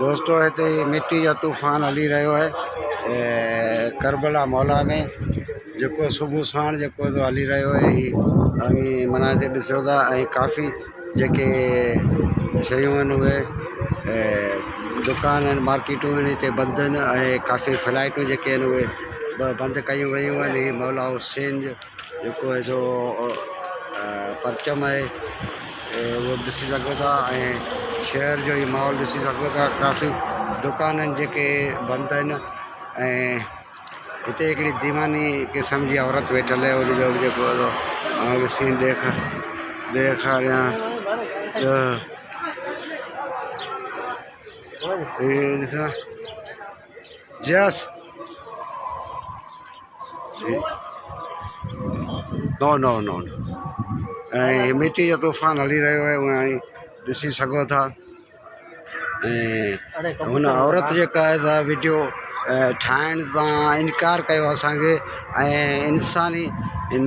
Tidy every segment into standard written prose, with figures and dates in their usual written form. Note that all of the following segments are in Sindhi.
دوستو هتي مٽي جو طوفان هلي رهيو آهي ڪربلا مولا ۾ جيڪو صبح ساڻ جيڪو هلي رهيو آهي هي اوهين مناظر ڏسو ٿا ۽ ڪافي جيڪي شيون آهن اهي دڪان آهن مارڪيٽون آهن هتي بند آهن ۽ ڪافي فلائيٽون جيڪي آهن اهي بند ڪيون ويون آهن هي مولا حسين جو جيڪو آهي سو پرچم آهي اهو به ڏسي سگهو ٿا ۽ شهر جو هي ماحول ڏسي سگهو ٿا ڪافي دڪان آهن جيڪي بند آهن ۽ هتي هڪڙي ديواني قسم جي عورت ويٺل آهي ان جو به جيڪو اوهان کي سين ڏيکاريان ته هي ڏسان جس نو نو نو ۽ مٽي جو طوفان هلي رهيو آهي اوهان ڏسي سگهو ٿا ۽ هن عورت جيڪا آهي سا وڊيو ٺاهڻ سان انڪار ڪيو اسانکي ۽ انساني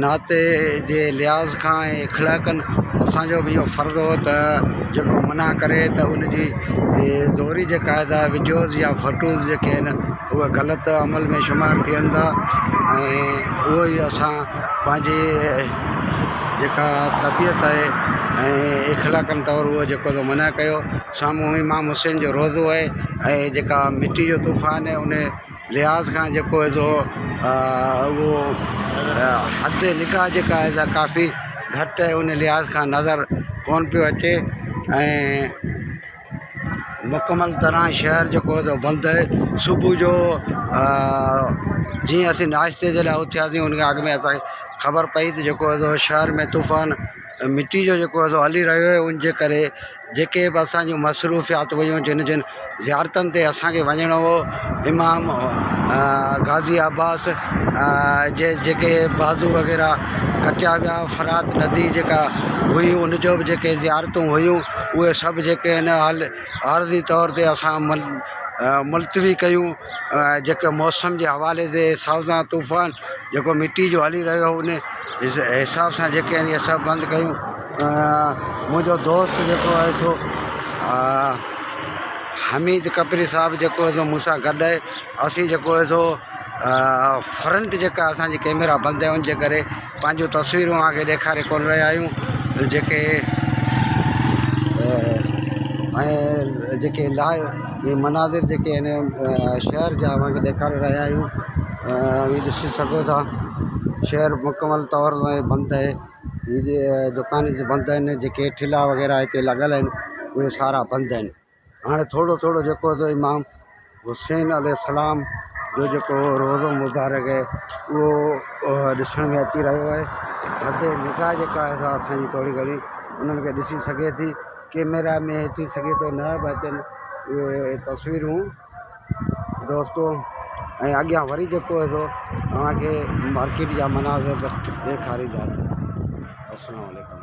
ناتي جي لحاظ کان ۽ اخلاقن اسانجو به اهو فرض هو ته جيڪو منع ڪري ته ان جي زوري جيڪا آهي سا وڊيوز يا فوٽوز جيڪي آهن اهي غلط عمل ۾ شمار ٿين ٿا ۽ اهو ئي اسان پنهنجي جيڪا طبيعت آهي ۽ اخلاقن طور اهو جيڪو سو منع ڪيو سامهون امام حسين جو روضو آهي ۽ جيڪا مٽي جو طوفان آهي ان لحاظ کان جيڪو آهي سو اهو حد نگاهه جيڪا آهي سا ڪافي گهٽ آهي ان لحاظ کان نظر ڪونه پيو اچي ۽ مڪمل طرح شهر جيڪو آهي سو بند آهي صبح جو جيئن اسين ناشتي جي لاءِ اٿياسين ان کان اڳ ۾ اسان کي خبر پئي ته جيڪو آهي سو شهر ۾ طوفان مٽي جو جيڪو آهي سو هلي رهيو آهي ان جي ڪري جيڪي به اسانجون مصروفيات هيون جن جن زيارتن تي اسانکي وڃڻو هو امام غازي عباس جي جيڪي بازو وغيره ڪٽيا ويا فرات ندي جيڪا هئي ان جو به جيڪي زيارتون هيون اهي سڀ جيڪي آهن حال عارضي طور تي اسان ملتوي ڪيون جيڪي موسم جي حوالي جي حساب سان طوفان جيڪو مٽي جو هلي رهيو هو ان حساب سان جيڪي آهن اهي سڀ بند ڪيون منهنجو دوست جيڪو آهي سو حميد ڪپري صاحب جيڪو آهي سو مون سان گڏ آهي اسين جيڪو آهي سو فرنٽ جيڪا اسانجي ڪيمرا بند آهي ان جي ڪري پنهنجون تصويرون اوهان کي ڏيکاري ڪونه رهيا آهيون جيڪي ۽ جيڪي لائيو هي مناظر جيڪي آهن شهر جا اوهان کي ڏيکاري رهيا آهيون اوهين ڏسي سگهو ٿا شهر مڪمل طور تي بند آهي هي جي دڪان بند آهن جيڪي ٺلا وغيره هتي لڳل آهن اهي سارا بند آهن هاڻي ٿورو ٿورو جيڪو سو امام حسين عليه السلام جو جيڪو روضو مبارڪ آهي اهو ڏسڻ ۾ اچي رهيو آهي حد نگاهه جيڪا آهي سا اسانجي ٿوري گهڻي انهن کي ڏسي سگهي ٿي ڪيميرا ۾ ٿي سگهي ٿو نه به اچن اهي تصويرون دوستو ۽ اڳيان وري جيڪو آهي سو اوهان کي مارڪيٽ جا مناظر ڏيکارينداسين السلام عليڪم.